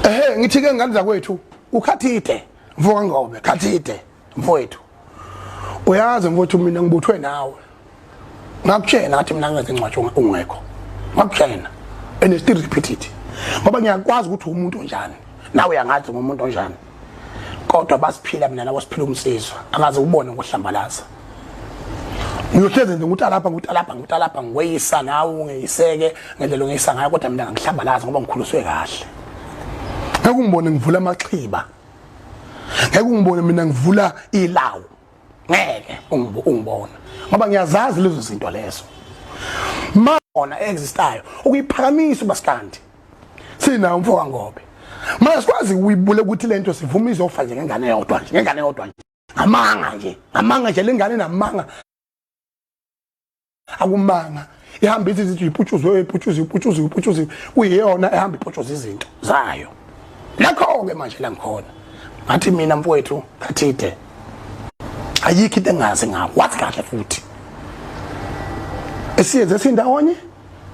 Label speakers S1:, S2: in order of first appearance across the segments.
S1: Ehhe ngithi ke ngane zakwethu ukhathide mfoka Ngobe khathide mfowethu. Uyazi mfowethu mina ngibuthwe nawe. Ngakutshena ngathi mina ngenze incwadi ungekho. Ngakutshena and still repeat it. Ngoba ngiyakwazi ukuthi umuntu onjani. Nawe uyangazi ngumuntu onjani. Kodwa basiphila mina nawe siphila umsizwa. Akaze ubone ngokuhlambalaza. Ngiyohlezi nje ngutalapha ngutalapha ngutalapha ngikweyisa nawe ungeyiseke ngendlela ongeyisa ngayo kodwa mina ngihlambalaza ngoba ngikhuliswe kahle. Ngeke ungibone ngivula amaxhiba. Ngeke ungibone mina ngivula ilawu. Ngeke ungibona ngoba ngiyazazi lezo zinto lezo. Mona existayo ukuyiphakamisa ubasikandi. Sinawo umfo kaNgobe. Manje sikwazi ukuyibule ukuthi lento sivuma izofa nje ngengane yodwa nje ngengane yodwa nje. Ngamanga nje, ngamanga nje lengane namanga. Akumanga. Ihamba ithi ithi iputshuzwe iputshuzwe iputshuzwe iputshuzwe kuyiyona ehamba iputshuzwe izinto zayo. Nakho ke manje la ngikhona. Ngathi mina mfowethu Khathide ayikho into engazi ngawo wathi kahle futhi. Esiyenze sindawonye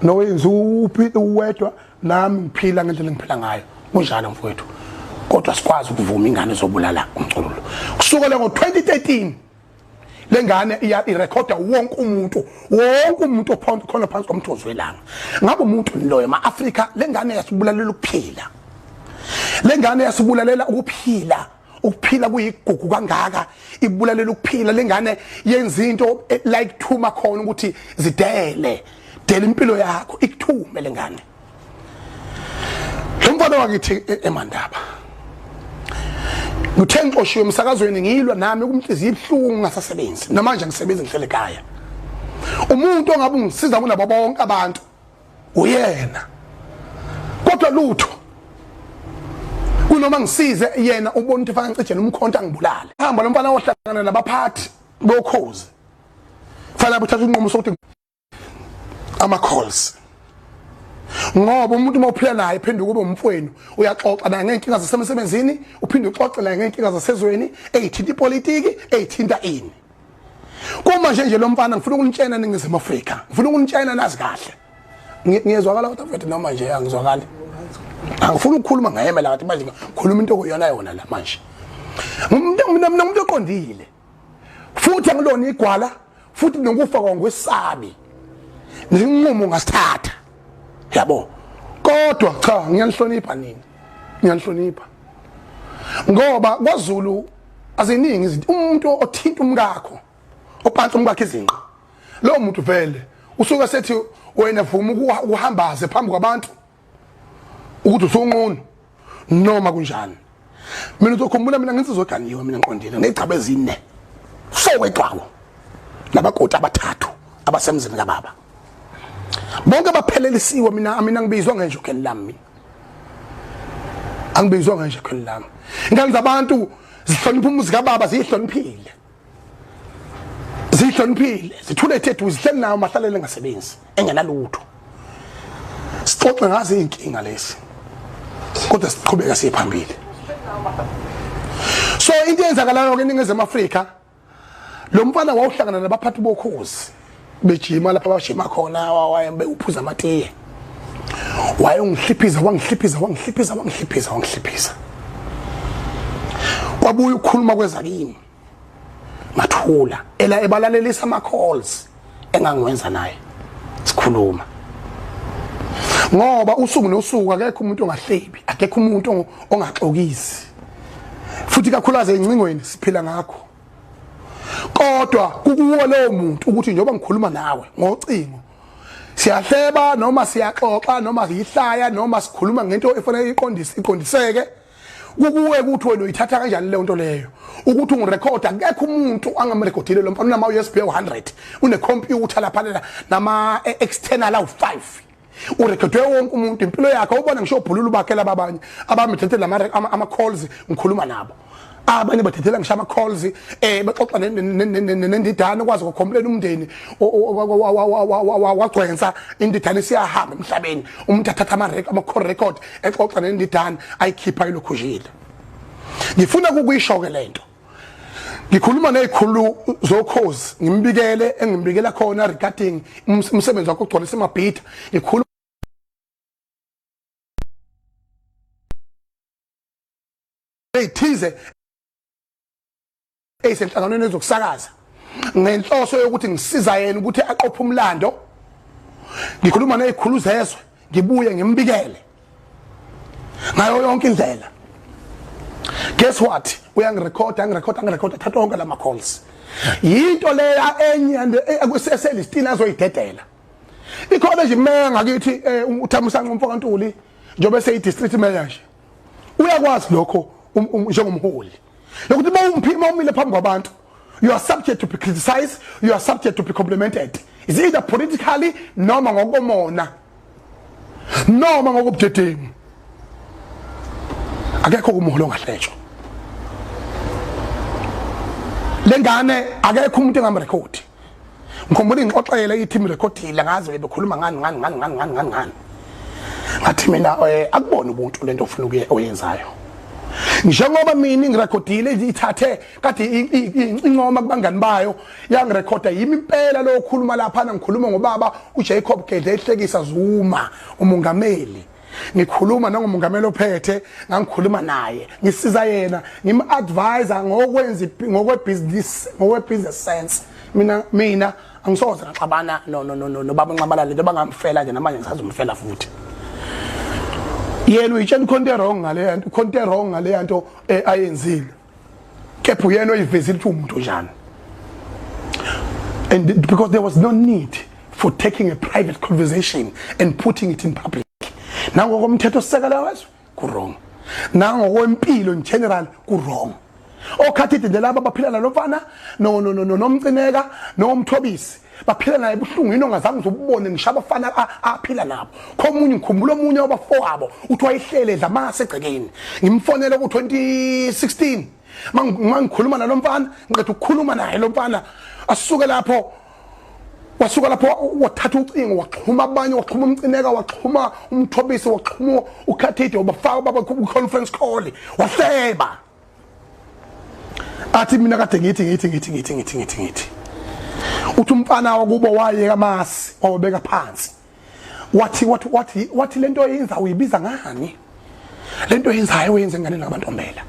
S1: nowenza uphi uwedwa nami ngiphila ngendlela engiphila ngayo kunjalo mfowethu kodwa sikwazi ukuvuma ingane zobulala umculo kusukela ngo-2013 lengane iya irekhoda wonke umuntu wonke umuntu ophonto khona phansi komthozi welanga ngabe umuntu loyo ma-Afrika lengane yasibulalela ukuphila lengane yasibulalela ukuphila ukuphila kuyigugu kangaka ibulalela ukuphila lengane yenza into eh, like thuma khona ukuthi zidele dela impilo yakho ikuthume lengane lo mfana wakithi e, emandaba ngithe ngixoshiwe emsakazweni ngilwa nami kumhliziyo ibuhlungu ngasasebenzi namanje ngisebenza ngihlele ekhaya umuntu ongabe ungisiza kunabo bonke abantu uyena kodwa lutho kunoma ngisize yena ubona ukuthi fanele ngicijele umkhonto angibulale hamba lo mfana ohlangana nabaphathi bokhozi fanele uthatha inqumo sokuthi ama calls ngoba umuntu uma uphila naye phenduka ube umfwenu uyaxoxa naye ngeenkinga zasemsebenzini uphinde uxoxe naye ngeenkinga zasezweni eyithinta ipolitiki eyithinta ini kuma nje nje lo mfana ngifuna ukunitshena ningizimu Afrika ngifuna ukunitshena nazi kahle ngiyezwakala kodwa mfethu noma nje angizwakali angifuni ukukhuluma ngayeme la ngathi manje ngikhuluma into okuyona yona la manje umuntu mina mina umuntu oqondile futhi angilona igwala futhi nokufa kwangwesabi nesinqumo ngasithatha yabo kodwa cha ngiyanihlonipha nini ngiyanihlonipha ngoba kwaZulu aziningi izinto umuntu othinta umkakho ophansi umkakhe izinqa lowo muntu vele usuke sethi wena vuma ukuhambaze phambi kwabantu ukuthi usunqunu noma kunjani mina uzokhumbula mina nginsizwa oganiwe mina ngiqondile ngegcaba ezine four wegcwabo nabakoti abathathu abasemzini kababa bonke baphelelisiwe mina mina ngibizwa ngenje ukheli lami mina angibizwa ngenje ukheli lami ingane zabantu zihlonipha umuzi kababa ziyihloniphile zihloniphile zithule ethethu zihleli nawo mahlalele engasebenzi engenalutho sixoxe ngazo izinkinga lezi kodwa siqhubeka siye phambili so into eyenzakalayo ke eningizimu Afrika lo mfana wawuhlangana nabaphathi bokhozi bejima lapha abajima khona uphuza amatiye wayongihliphiza wangihliphiza wangihliphiza wangihliphiza wangihliphiza kwabuya ukukhuluma kweza kimi ngathula ela ebalalelisa ama calls engangiwenza naye sikhuluma ngoba usuku nosuku akekho umuntu ongahlebi akekho umuntu ongaxokisi futhi kakhulukazi ezincingweni siphila ngakho kodwa kukuwo lowo muntu ukuthi njengoba ngikhuluma nawe ngocingo siyahleba noma siyaxoxa noma siyihlaya noma sikhuluma ngento efanele iqondise iqondiseke kukuwe ukuthi wena uyithatha kanjani leyo nto leyo ukuthi ungirekhoda akekho umuntu angamrekhodile lo mfana unama USB 100 une computer lapha nama external awu 5 urekhodwe wonke umuntu impilo yakhe ubona ngisho obhululu bakhe laba abanye abamthethe lama ama calls ngikhuluma nabo abanye bathethela ngisho ama calls eh baxoxa nendidane ukwazi ukucomplain umndeni wagcwensa indidane siyahamba emhlabeni umuntu athatha ama ama call record exoxa nendidane ayikhipha ilokhujile ngifuna ukuyisho ke lento ngikhuluma nezikhulu zokhozi ngimbikele engimbikela khona regarding umsebenzi wakho ogcwalisa amabhida ngikhuluma Ezithize ezisenhlanganweni ezokusakaza ngenhloso yokuthi ngisiza yena ukuthi aqophe umlando, ngikhuluma nezikhulu zezwe, ngibuye ngimbikele ngayo yonke indlela. Guess what? Uyangirekhoda, angirekhoda, angirekhoda, athatha onke lama calls. Yinto leya enye eselistini azoyidedela. Ikhona nje imeya ngakithi, uThamusanqa umfokaNtuli, njengoba eseyi-district mayor nje, uyakwazi lokho njengomholi yokuthi uma umile phambi kwabantu, you are subject to be criticized, you are subject to be complimented. Is either politically noma ngokomona noma ngokubudedengu. Akekho kumuholo ongahletshwa lengane, akekho umuntu engamrekhodi. Ngikhumbula ingixoxele ithi imrekhodile, ngazi bekhuluma ngani ngani ngani ngani ngani ngani ngani. Ngathi mina, akubona ubuntu lento ofuna ukuye oyenzayo, njengoba mina ngirekhodile, ithathe kade incoma kubangani bayo, yangirekhoda. Yimi impela lo okhuluma lapha, ngikhuluma ngobaba uJacob Gedleyihlekisa Zuma, umongameli. Ngikhuluma nangomongameli ophethe, ngangikhuluma naye, ngisiza yena, ngim-advise ngokwenza ngokwe-business, ngokwe-business sense. Mina angisoze ngaxabana no no no nobaba Nxamalala. Lento bangamfela nje, namanje ngisazomfela futhi. Yena uyitshela khonto wrong ngale nto, khonto wrong ngale nto ayenzile, kepha uyena oyivezile ukuthi umuntu onjani, and because there was no need for taking a private conversation and putting it in public. Nangokomthetho sisekelo wezwe ku wrong, nangokwempilo in general ku wrong. Okhathide nje laba baphila nalo mfana, no no no no nomcineka nomthobisi, baphila naye ebuhlungwini ongazange uzubone ngisho abafana aphila nabo. Khomunye, ngikhumbula omunye wabafowabo uthi wayehlele edla amasi egcekeni. Ngimfonele ku-2016, mangikhuluma nalo mfana, ngiqeda ukukhuluma naye lo mfana, asuke lapho, wasuka lapho wathatha ucingo, waxhuma abanye, waxhuma umcineka, waxhuma umthobisi, waxhuma ukhathide, wabafaka baba ku-conference call, wahleba, athi mina kade ngithi ngithi ngithi ngithi ngithi ngithi ngithi. Uthi umfana wakubo wayeka amasi, wawabeka phansi, wathi wathi wathi wathi, lento oyenza uyibiza ngani? Lento oyenzayo uyenze ingane ngabantombela,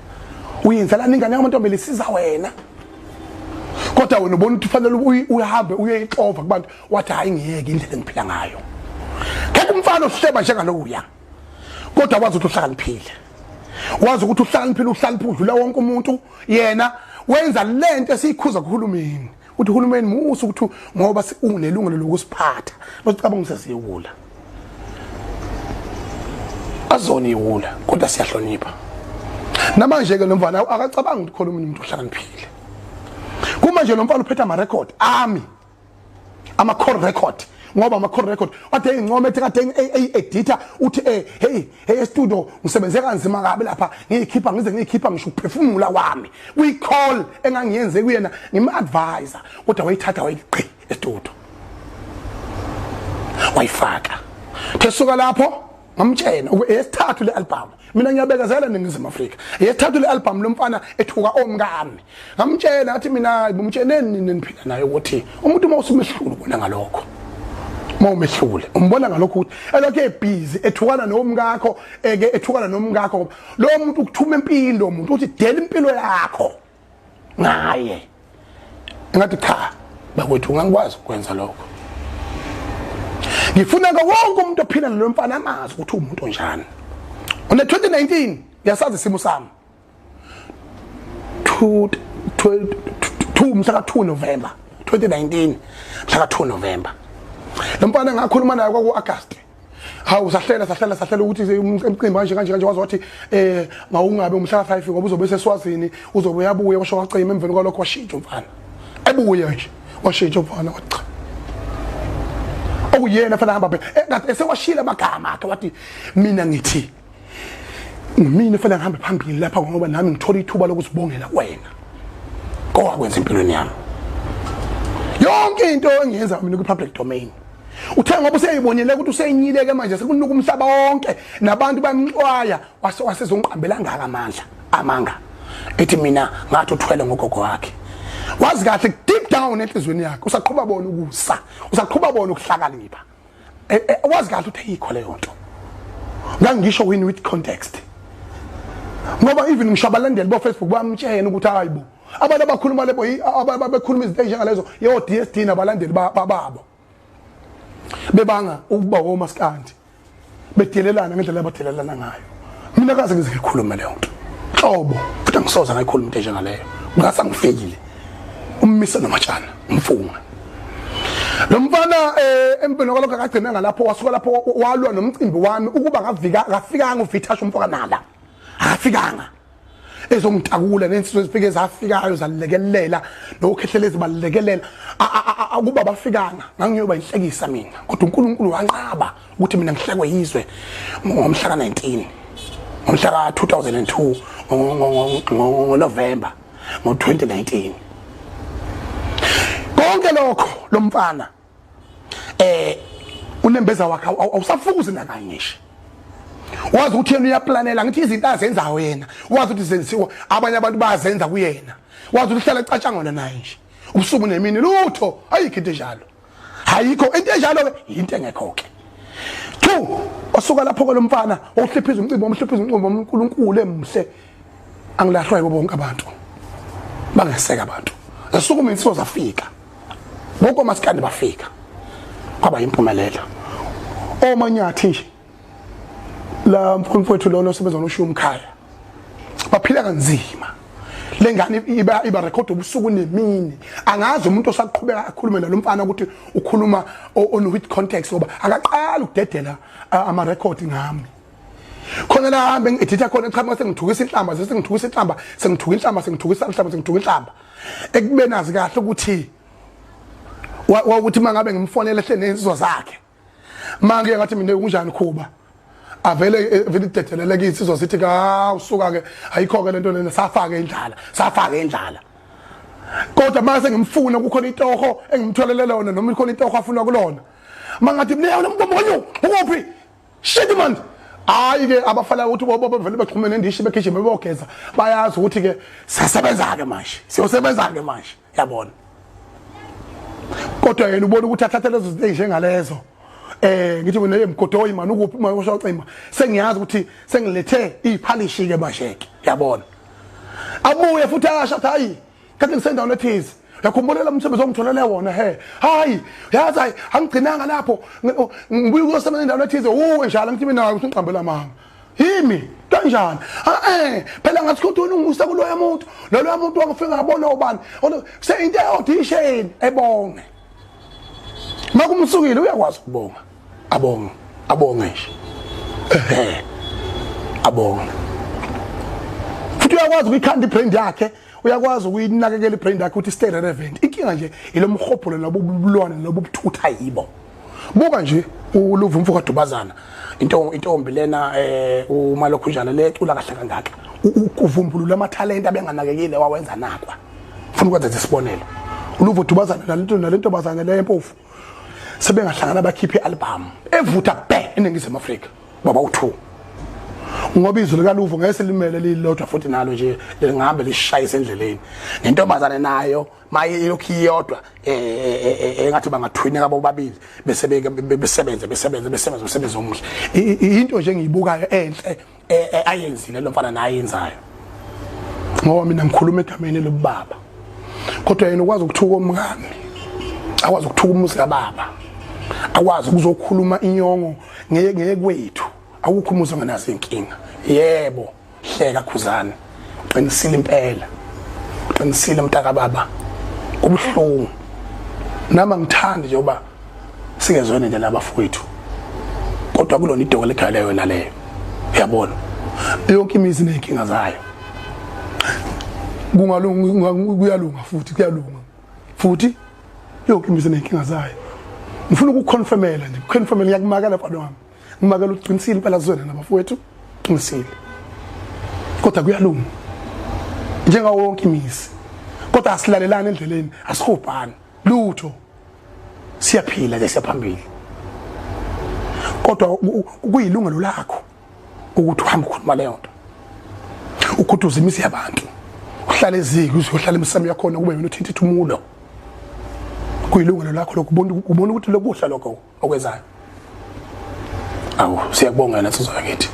S1: uyenzelani ingane yamantombela? Isiza wena, kodwa wena ubona ukuthi kufanele uhambe uyeyixova kubantu. Wathi, hayi, ngiyeke indlela engiphila ngayo. Kepha umfana ohleba njengalokuya, kodwa wazi ukuthi uhlakaniphile, wazi ukuthi uhlakaniphile, uhlakaniphe udlula wonke umuntu. Yena wenza lento esiyikhuza kuhulumeni, uthi uhulumeni musa ukuthi ngoba unelungelo lokusiphatha, basicabanga ukuthi siyewula. Azona iwula, kodwa siyahlonipha. Namanje ke lo mfana akacabanga ukuthi khona umuntu ohlakaniphile. Kumanje lo mfana uphethe ama-record ami, ama-call record, ngoba ama-call record kade eyincoma, ethi kade eyi-editha, uthi hey hey, e-studio ngisebenze kanzima kabi lapha, ngiyikhipha ngize ngiyikhipha ngisho ukuphefumula kwami kwi-call engangiyenze kuyena, ngim-advise, kodwa wayithatha wayiqhi e-studio wayifaka. Thesuka lapho ngamtshena eyesithathu le album. Mina ngiyabekezela eNingizimu Afrika. Eyesithathu le album lomfana ethuka omkami. Ngamtshela, ngathi mina, bumtsheneni nini niphila naye ukuthi umuntu uma usumehlula ubona ngalokho, uma umehlule umbona ngalokho ukuthi elokhu ebhizi ethukana nomkakho, eke ethukana nomkakho. Lo muntu ukuthuma empilo, lo muntu uthi dela impilo yakho ngaye. Ngathi, cha bakwethu, ngangikwazi ukwenza lokho. Ngifuna ke wonke umuntu ophila nalo mfana amazi ukuthi umuntu onjani. Une 2019 uyasazi isimo sami, 2 2 mhla ka 2 November 2019, mhla ka 2 November lo mfana ngakhuluma naye kwaku August. Hawu, sahlela sahlela sahlela ukuthi umcimbi kanje kanje kanje, waze wathi mawungabe umhla ka5 ngoba uzobe seswazini, uzobe uyabuya. Washo wacima. Emveni kwalokho washintsha umfana, ebuye nje washintsha umfana, wathi cha, okuyena fanele hamba kade esewashila amagama akhe. Wathi mina ngithi ngimina fanele ngihambe phambili lapha ngoba nami ngithola ithuba lokuzibongela wena kowakwenza empilweni yami. Yonke into engiyenza mina ku-public domain. Uthe ngoba useyibonile ukuthi useyinyileke manje, sekunuka umhlaba wonke nabantu bayamxwaya, wase wasezongiqambela ngaka amandla amanga, ethi mina ngathi uthwele ngogogo wakhe. Wazi kahle deep down enhlizweni yakhe usaqhuba bona ukusa, usaqhuba bona ukuhlakanipha. Wazi kahle ukuthi ayikho leyo nto. Ngangisho win with context. Ngoba even ngisho abalandeli bo Facebook bamtshena ukuthi hayibo, abantu abakhuluma lebo ababekhuluma izinto ezinjengalezo yo DSD nabalandeli bababo bebanga ukuba womaskandi, bedelelana ngendlela abadelelana ngayo. Mina kaze ngize ngikhulume leyo nto hlobo, futhi angisoze ngayikhuluma into enjengaleyo. Ngase ngifikile ummise nomatshana umfunga lo mfana empini kwalokho akagcina ngalapho, wasuka lapho walwa nomcimbi wami ukuba ngavika akafikanga uVitasha umfoka nala, akafikanga ezongitakula nensizwe ezifike zafikayo zalekelela nokhehlelezi balekelela akuba bafikanga, ngangiyoba inhlekisa mina. Kodwa uNkulunkulu wanqaba ukuthi mina ngihlekwe yizwe ngomhla ka-19, ngomhla ka-2002 ngoNovember ngo-2019. Konke lokho lo mfana unembeza wakhe awusafuzi nakanye nje, wazi ukuthi yena uyaplanela. Ngithi izinto azenzayo yena wazi ukuthi zenziwa abanye abantu bazenza kuyena, wazi ukuthi uhlala ecatshangona naye nje ubusuku nemini. Lutho, ayikho into enjalo, ayikho into enjalo ke, into engekho ke. Two, wasuka lapho ke lo mfana ohliphiza umcimbi, omhliphiza umcimbi uNkulunkulu emhle, angilahlwa yibo bonke abantu, bangeseka abantu. Zasukuma insizwa zafika, bonke omasikandi bafika, kwaba impumelelo. Omanyathi nje la mfowethu lona osebenza noshiya umkhaya, baphila kanzima. Lengane iba record ubusuku nemini. Angazi umuntu osaqhubeka akhulume nalo mfana ukuthi ukhuluma on with context, ngoba akaqali ukudedela ama record ngami. Khona la hambe ngi-editha khona, cha, mase ngithukisa inhlamba, sengithukisa inhlamba, sengithuka inhlamba, sengithukisa inhlamba, sengithuka inhlamba, ekubeni azi kahle ukuthi wawukuthi mangabe ngimfonela ehle nensizwa zakhe, manje ngathi mina kunjani khuba, avele vele idedelele kithi, sithi ka usuka ke, ayikho ke lento lena, safaka indlala, safaka indlala. Kodwa mase ngimfuna kukhona itoho engimtholele lona, noma ikhona itoho afuna kulona, mangathi mina wena mbonyo ukuphi, shit man. Hayi ke, abafana ukuthi bobo bevele bexhume nendishi, begijime bogeza, bayazi ukuthi ke siyasebenza ke manje, siyosebenza ke manje, yabona. Kodwa yena ubona ukuthi athathe lezo zinto ezinjengalezo, ngithi mina emgodoyi man, ukuphi uma ushocima, sengiyazi ukuthi sengilethe iphalishi ke manje ke, yabona. Abuye futhi asho athi hayi, kade ngisendaweni ethize, uyakhumbula umsebenzi ongitholele wona? He, hayi, yazi, hayi, angigcinanga lapho, ngibuye ukuyosebenza endaweni ethize uwe njalo. Ngithi mina usungiqambela amanga yimi kanjani? Phela ngathi kodwa ungisa kuloya muntu, loloya muntu wangifika ngabona ubani se into audition, ebonge makumsukile, uyakwazi ukubonga, abonge, abonge nje, abonge. Futhi uyakwazi ukuyikhanda ibrand yakhe, uyakwazi ukuyinakekela ibrand yakhe ukuthi stay relevant. Inkinga nje ilo mhobholo lobu bulwane lobu buthutha yibo. Buka nje uluvu mfo kaDubazana, into intombi lena uma lokhu njalo lecula kahle kangaka, ukuvumbulula amathalente abenganakekile wawenza nakwa. Ufuna ukwenza isibonelo, uluvo Dubazana nalento nalentombazane le empofu sebengahlangana bakhiphe ialbum evutha bhe eNingizimu Afrika, baba u2, ngoba izwi likaLuvo ngeke selimele lilodwa, futhi nalo nje lingahambe lishayise endleleni, nentombazane nayo maye ilokhu iyodwa engathi bangathwineka bobabili bese besebenze besebenze besebenze umsebenzi omuhle. Into nje engiyibukayo enhle ayenzile lo mfana naye ayenzayo, ngoba mina ngikhuluma egameni lobaba, kodwa yena ukwazi ukuthuka omkami, akwazi ukuthuka umuzi kababa, akwazi ukuzokhuluma inyongo ngeke ngeke kwethu. Akukho umuzi ongenazo inkinga. Yebo, hleka Khuzane, uqinisile impela, uqinisile mntaka baba. Kubuhlungu nami, ngithandi njengoba singezwene nje labafowethu, kodwa kulona idoko lekhaya leyo naleyo, uyabona, yonke imizi iney'nkinga zayo. Kungalunga, kuyalunga, futhi kuyalunga futhi, yonke imizi iney'nkinga zayo. Ngifuna ukuconfirmela nje, confirmela, ngiyakumakela mfana wami, ngimakela, uqinisile impela zona nabafowethu, qinisile, kodwa kuyalunga njengawo wonke imizi. Kodwa asilalelani endleleni, asihubhani lutho, siyaphila nje, siyaphambili. Kodwa kuyilungelo lakho ukuthi uhambe ukhuluma leyo nto, ukhuthuza imizi yabantu, uhlale eziko, uzohlala emsamo yakhona, kube yena uthinta ithumulo. Kuyilungelo lakho lokubona, ubona ukuthi lokuhla lokho okwenzayo. Awu, siyakubongela nsizwa yakithi,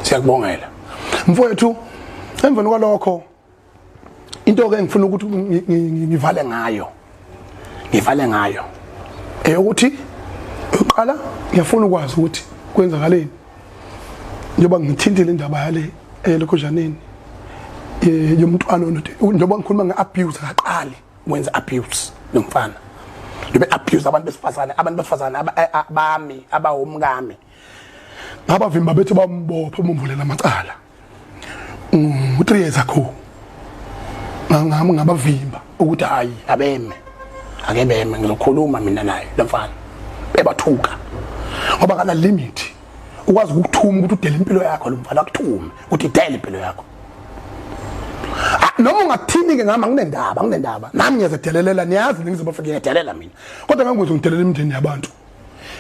S1: siyakubongela. Mfowethu, emveni kwalokho into ke ngifuna ukuthi ngivale ngayo, ngivale ngayo eyokuthi uqala ngiyafuna ukwazi ukuthi kwenzakaleni njengoba ngithintile indaba yale elokhoshaneni yomntwana, njengoba ngikhuluma nge-abuse, akaqali wenza abuse nomfana njengoba abuse abantu besifazane, abantu besifazane abami abawumkami ngabavimba bethi bambophe, bamvulela amacala u3 years ago. Ngami ngabavimba ukuthi hayi, abeme, ake beme, ngizokhuluma mina naye lo mfana. Bebathuka ngoba kana limit, ukwazi ukukuthuma ukuthi udele impilo yakho. Lo mfana akuthume ukuthi idele impilo yakho noma ungathini ke ngami, anginendaba, anginendaba nami, ngiyazedelelela. Niyazi Ningizimu Afrika, ngiyadelela mina, kodwa ngangikwenza ngidelela imindeni yabantu.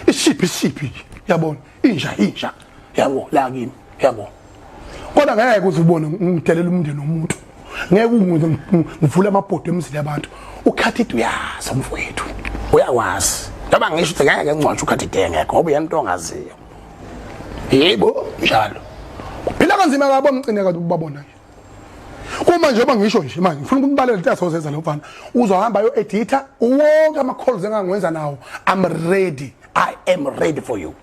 S1: Isiphi isiphi, yabona, inja inja, yabo, la kimi, yabo, kodwa ngeke uze ubone ngidelela umndeni womuntu, ngeke ungize ngivule amabhodo emzini yabantu. Ukhathide uyazi, umfowethu uyakwazi, njengoba ngisho ukuthi ngeke ngcwatshe ukhathide ngekho ngoba uyena into ongaziyo. Yebo, njalo phila kanzima kabo mcine kathi ubabona nje kuma njengoba ngisho nje manje ngifuna ukunibalela into asozenza lo mfana. Uzohamba ayo edita wonke ama calls engangiwenza nawo. I'm ready, I am ready for you.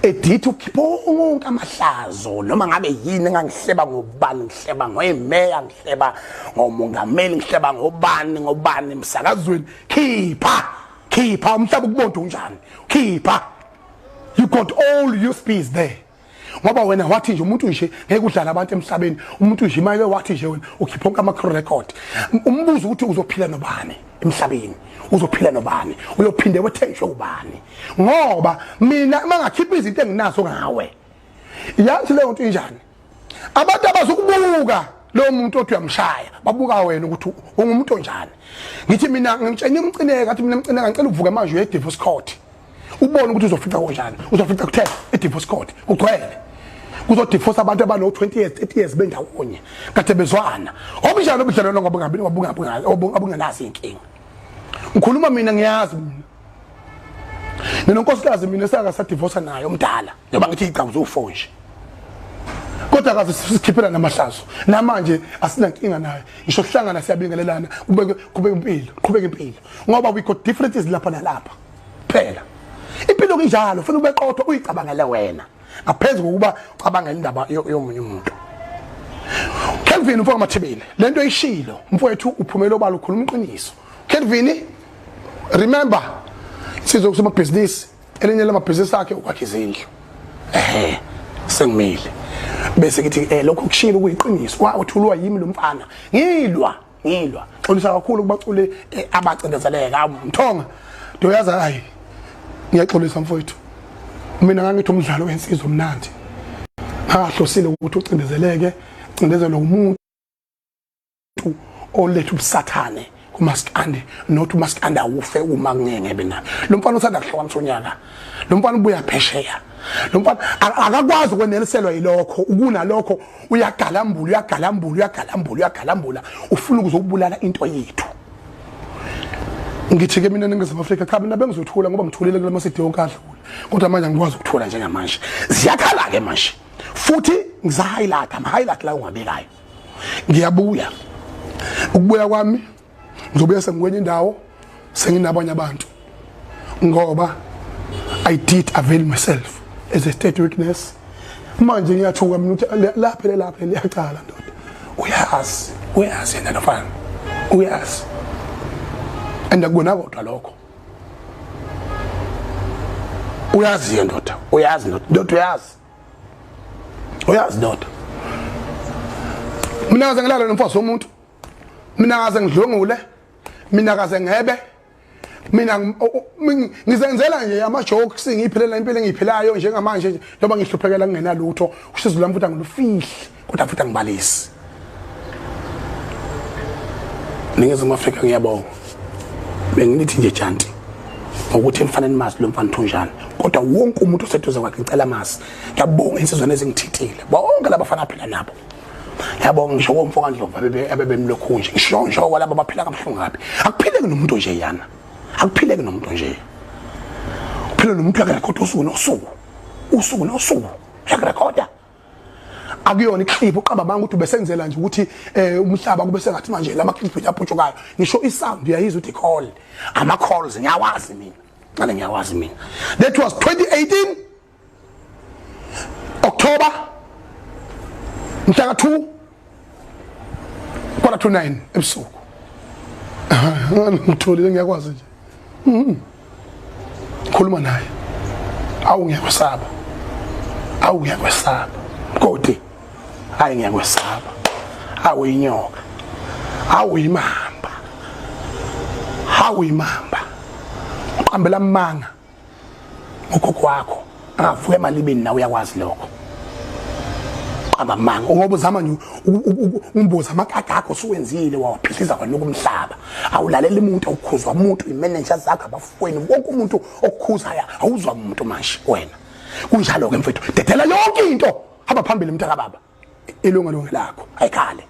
S1: Edit, ukhipha wonke amahlazo noma ngabe yini engangihleba ngobani, ngihleba ngoyimeya, ngihleba ngomongameli, ngihleba ngobani ngobani emsakazweni. Khipha, khipha umhlaba ukubonda unjani, khipha. You got all USBs there ngoba wena wathi nje umuntu nje ngeke udlala abantu emhlabeni, umuntu nje imali wathi nje wena ukhipha onke ama record. Umbuzo ukuthi uzophila nobani emhlabeni, uzophila nobani, uyophinde wethenjwe ubani? Ngoba mina mangakhipha izinto enginazo ngawe, yazi leyo nto injani. Abantu abazokubuka lo muntu othi uyamshaya, babuka wena ukuthi ungumuntu onjani. Ngithi mina ngimtshela umcineka, athi mina mcineka ngicela uvuke manje uye divorce court, ubone ukuthi uzofica kanjani. Uzofica kuthela e-divorce court kugcwele, kuzodivorce abantu abano 20 years, 30 years bendawonye kade bezwana. Obunjani obudlelwano ngoba ngabi obungenazo inkinga? Ngikhuluma mina, ngiyazi mina nginonkosikazi mina esaka sadivorce naye omdala, njengoba ngithi igcawu zo4 nje, kodwa akaze sikhiphela namahlazo. Namanje asinankinga naye, ngisho sihlangana siyabingelelana, kube kube impilo, qhubeka impilo, ngoba we got differences lapha nalapha. Phela impilo kunjalo, ufuna ube qotho, uyicabangele wena ngaphezulu kokuba ucabangele indaba yomunye umuntu. Kelvin mfowethu Mathibeli, lento ishilo mfowethu, uphumela obala, ukhuluma iqiniso. Kelvin, remember, sizwe kusomabhizinisi, elinye lamabhizinisi akhe ukwakha izindlu. Ehe, sengimile bese ngithi lokho kushilo kuyiqiniso, wathulwa yimi lo mfana, ngilwa ngilwa. Xolisa kakhulu kubaculi abacindezeleka. Mthonga ndoyazi, hayi, ngiyaxolisa mfowethu, mina ngangithi umdlalo wensizwa omnandi, ngahlosile ukuthi ucindezeleke, cindezelwe umuntu oletha ubusathane kumaskandi. Not umaskandi awufe uma kungeke na lo mfana uthanda kuhlukanisa unyaka. Lo mfana ubuya phesheya, lo mfana akakwazi ukweneliselwa yilokho, ukunalokho uyagalambula, uyagalambula, uyagalambula, uyagalambula, ufuna ukuzobulala into yethu. Ngithi ke mina Ningizimu Afrika, cha, mina bengizothula ngoba ngithulile kule masidi yonke adlule, kodwa manje angikwazi ukuthula njengamanje. Ziyakhala ke manje futhi ngiza highlight ama highlight la ungabekayo. Ngiyabuya, ukubuya kwami ngizobuya sengikwenye indawo, senginabanye abantu, ngoba I did avail myself as a state witness. Manje ngiyathuka mina ukuthi lapha lapha liyacala ndoda. Uyazi, uyazi yena lofana, uyazi, and akubona kodwa lokho uyazi ye ndoda, uyazi ndoda, ndoda uyazi, uyazi ndoda. Mina ngaze ngilale nomfazi womuntu, mina ngaze ngidlwengule, mina kaze ngebe, mina ngizenzela nje ama jokes, ngiyiphilela impilo engiyiphilayo njengamanje nje njengoba ngihluphekela ngingenalutho. Usizo lwami futhi angilufihli, kodwa futhi angibalisi. Ningizimu Afrika, ngiyabonga. Benginithi nje janti ngokuthi emfaneni mazi lo mfana uthunjani, kodwa wonke umuntu oseduze kwakhe ngicela mazi. Ngiyabonga insizwa nezingithintile, bonke labafana aphila nabo, ngiyabonga. Ngisho komfo kaNdlovu abebemlokhu nje, ngisho nje kwalabo abaphila kabuhlungu kabi. Akuphileki nomuntu nje yana, akuphileki nomuntu nje. Uphila nomuntu uyakurekhoda usuku nosuku, usuku nosuku uyakurekhoda. Akuyona iclip, uqamba amanga ukuthi ubesenzela nje ukuthi umhlaba kube sengathi manje lama clip aputshukayo. Ngisho isound uyayizwa ukuthi call, ama calls ngiyawazi mina, ngale ngiyawazi mina. That was 2018 October mhla ka 2 8:45 ebusuku. Ngitholile, ngiyakwazi nje. Khuluma naye. Awu, ngiyakwesaba, awu, ngiyakwesaba mgodi, hayi, ngiyakwesaba. Awu, inyoka, awu, imamba, hawu, imamba, uqambela amanga ugogo wakho angavuka emalibeni, nawe uyakwazi lokho. Qamba amanga ngoba uzama nje umbuzo amakaka akho suwenzile wawaphihliza kwanuka umhlaba. Awulalela umuntu, awukhuzwa umuntu, imanager zakho, abafweni, wonke umuntu okukhuzayo awuzwa umuntu manje wena. Kunjalo ke mfethu, dedela yonke into, hamba phambili mntaka baba, ilungelo lakho ayikhale.